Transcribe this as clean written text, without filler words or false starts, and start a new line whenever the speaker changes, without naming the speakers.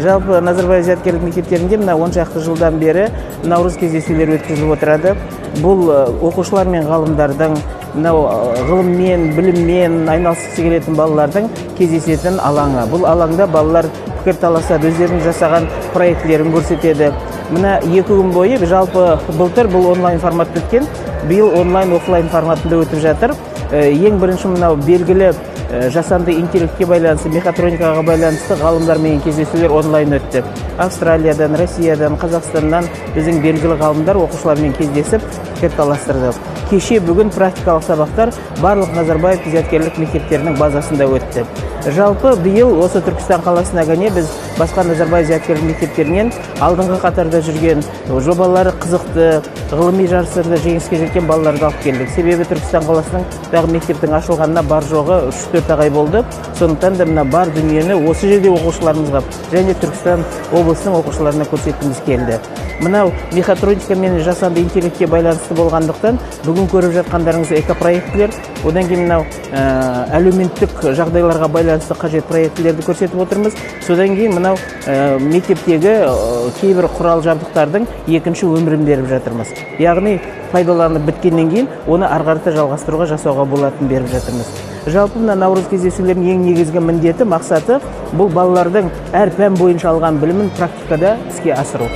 Жалпы Назарбаев зияткерлік мектептерінде мына 10 шақты жылдан бері наурыз кездесулері өткізіліп отырады. Бұл оқушылар мен ғалымдардың, мынау ғылыммен, біліммен айналысқысы келетін балалардың кездесетін алаңы. Бұл алаңда балалар пікір таласады, өздерінің жасаған проектілерін көрсетеді. Мына 2 күн бойы, жалпы былтыр бұл онлайн форматта өткен, биыл онлайн офлайн форматында өтіп жатыр. Ең бірінші мынау белгілі жасанды интеллектке байланысты, мехатроникаға байланысты ғалымдармен кездесулер онлайн өтті. Австралиядан, Россиядан, Қазақстаннан біздің белгілі ғалымдар оқушылармен кездесіп пікір таластырды. Кеше бүгін практикалық сабақтар барлық Назарбаев зияткерлік мектептерінің базасында өтті. Жалпы биыл осы Түркістан қаласына ғана біз басқа Назарбаев зияткерлік мектептерінен алдыңғы қатарда жүрген, жобалары қызықты, ғылыми жарыстарда жеңіске жеткен балаларды алып келдік. Себебі Түркістан қаласының дағы мектептің ашылғанына бар жоғы 3-4 ай болды. Сондықтан да мына бар дүниені осы жерде оқушыларымызға және Түркістан облысының оқушыларына көрсеткіміз келді. Мынау мехатроника мен жасанды интеллектке байланысты болғандықтан бүгін көріп жатқандарыңыз экопроектілер, одан кейін мынау әлеуметтік жағдайларға байланысты қажет проектілерді көрсетіп отырмыз. Содан кейін мынау мектептегі кейбір құрал жабдықтардың екінші өмірін беріп жатырмыз. Яғни пайдаланып біткеннен кейін оны ары қарата жалғастыруға, жасауға болатын беріп жатырмыз. Жалпы мына наурыз кездесулерінің ең негізгі міндеті, мақсаты бұл балалардың әр пән бойынша алған білімін практикада іске асыру.